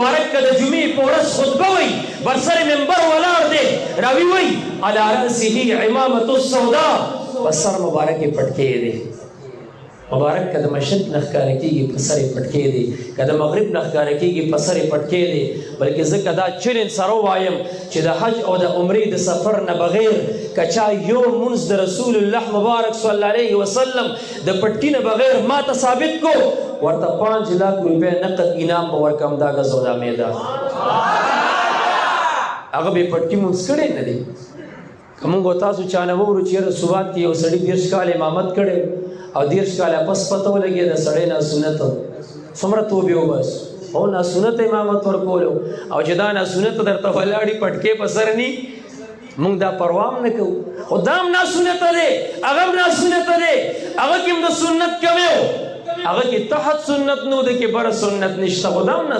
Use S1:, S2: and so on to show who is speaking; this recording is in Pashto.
S1: مبارک که د جمعې په ورځ خطبه وایي، بر سر منبر ولاړ دی، راوي وایي علی رأسه عمامة السوداء، په سر مبارک یې پټکی دی. مبارک که د مشرق نه ښکاره کېږي په سر یې پټکی دی، که د مغرب نه ښکاره کېږي په سر یې پټکی دی. بلکې زه که دا چلن سره ووایم چې د حج او د عمرې د سفر نه بغیر که چا یو مونځ د رسول الله مبارک صلی الله علیه وسلم د پټکي نه بغیر ما ته ثابت کو، ورته 5 لاک روپۍ نقد انعام به ورکم. دا غزو دا میده هغه به پټکي مونځ کړی نه دی. که موږ تاسو چا نه وورو چې یاره سوات کې یو سړي 30 کاله امامت کړی او 30 کاله پس پته ولګېده سړی ناسنت، څومره توبې وباسو او ناسنت امامت ورکولو، او چې دا ناسنت درته ولاړي پټکې په سر نی، موږ دا پروا هم نه کوو. خو دا هم ناسنت دی، هغه هم ناسنت دی، هغه کې هم د سنت کمی و، هغه کې تحت سنت نو، د کې بر سنت نشته، خو دا هم